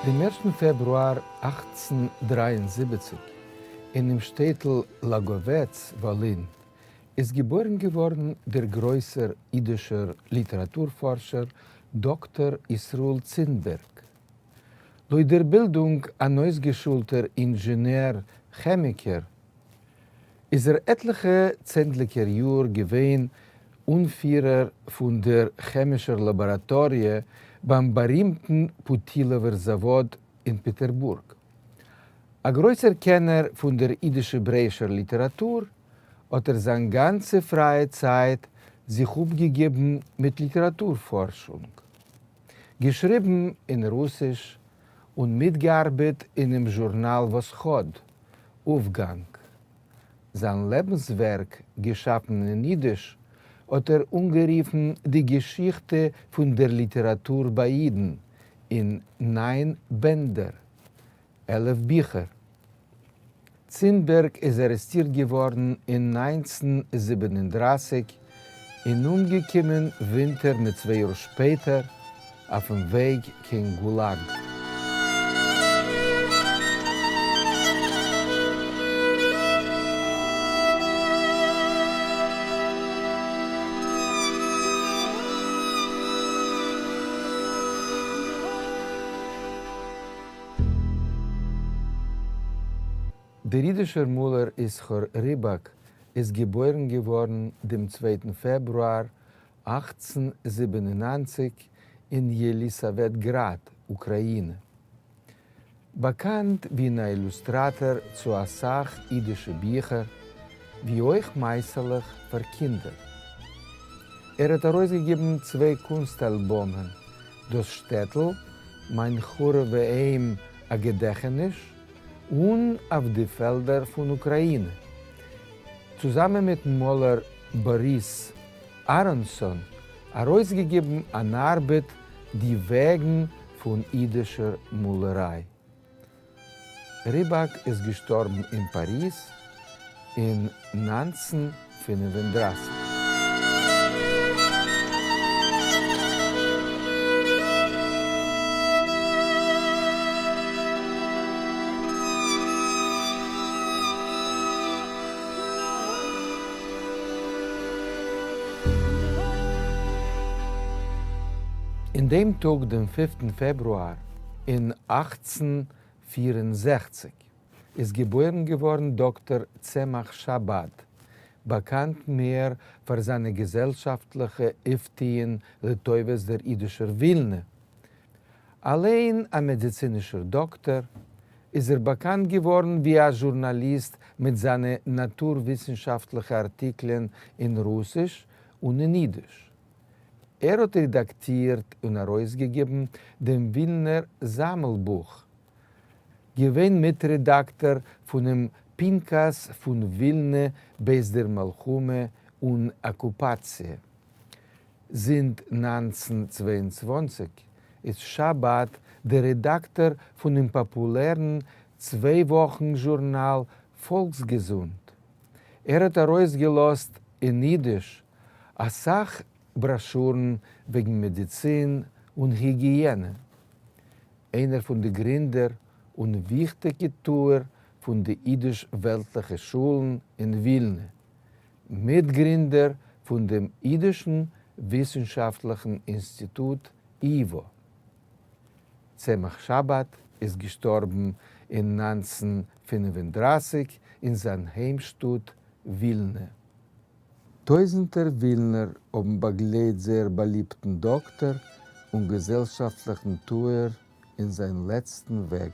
דעם ערשטן פֿעברואַר 1873, אינעם שטעטל לאגאוועץ, וואלין, איז געבוירן געווארן דער גרויסער אידישער ליטעראטור-פארשער דאקטאר ישראל צינבערג. לויט דער בילדונג אן אויסגעשולטער אינזשענער-כעמיקער, איז ער עטליכע צענדליגער יאר געווען אנפירער פון דער כעמישער לאבאראטאריע ביים בארימטן פוטילאווער זאוואד אין פעטערבורג. א גרויסער קענער פון דער אידיש-העברעאישער ליטעראטור, האט ער זיין גאנצע פרייע צייט זיך אפגעגעבן מיט ליטעראטור-פארשונג. געשריבן אין רוסיש און מיטגעארבעט אינעם זשורנאל וואסכאד, אויפגאנג. זיין לעבנס-ווערק, געשאפן אין אידיש, האט ער אנגערופן די געשיכטע פון דער ליטעראטור ביי אידן, אין ניין בענדער, 11 ביכער. צינבערג איז ארעסטירט געווארן אין 1937 און אומגעקומען ווינטער מיט צוויי יאר שפעטער אויפן וועג קיין גולאג. דער אידישער מאלער ישכר ריבאק איז געבוירן געווארן דעם צווייטן פעברואר 1897 אין יעליסאוועטגראד, אוקראינע. באקאנט ווי אן אילוסטראטאר צו א סך אידישע ביכער, ווי אויך מעשה'לעך פאר קינדער. ער האט ארויסגעגעבן צוויי קונסט-אלבאמען, דאס שטעטל, מיין חרוב'ע היים א געדעכעניש, און אויף די פעלדער פון אוקראינע. צוזאמען מיטן מאלער באריס אראנסאן ארויסגעגעבן אן ארבעט די וועגן פון אידישער מאלעריי. ריבאק איז געשטארבן אין פאריז אין 1935. אין דעם טאג דעם פינפטן פעברואר אין 1864 איז געבוירן געווארן דאקטאר צמח שאבאד, באקאנט מער פאר זיינע געזעלשאפטליכע אויפטוען לטובת דער אידישער ווילנע. אליין א מעדיצינישער דאקטאר, איז ער באקאנט געווארן ווי א זשורנאליסט מיט זיינע נאטור-וויסנשאפטליכע ארטיקלען אין רוסיש און אין אידיש. ער האט רעדאקטירט און ארויסגעגעבן דעם ווילנער זאמלבוך, געווען מיטרעדאקטאר פונעם פנקס פון ווילנע בעת דער מלחמה און אקופאציע. זינט 1922 איז שאבאד דער רעדאקטאר פונעם פאפולערן צוויי-וואכן זשורנאל פאלקסגעזונט. ער האט ארויסגעלאזט אין אידיש א סך בראשורן וועגן מעדיצין און היגיענע. איינער פון די גרינדער און וויכטיגע טוער פון די אידיש-וועלטליכע שולן אין ווילנע, מיטגרינדער פון דעם אידישן וויסנשאפטליכן אינסטיטוט ייווא. צמח שאבאד איז געשטארבן אין 1935 אין זיין היימשטאט ווילנע. טויזנטער ווילנער האבן באגלייט זייער באליבטן דאקטאר און געזעלשאפטליכן טוער אין זיין לעצטן וועג.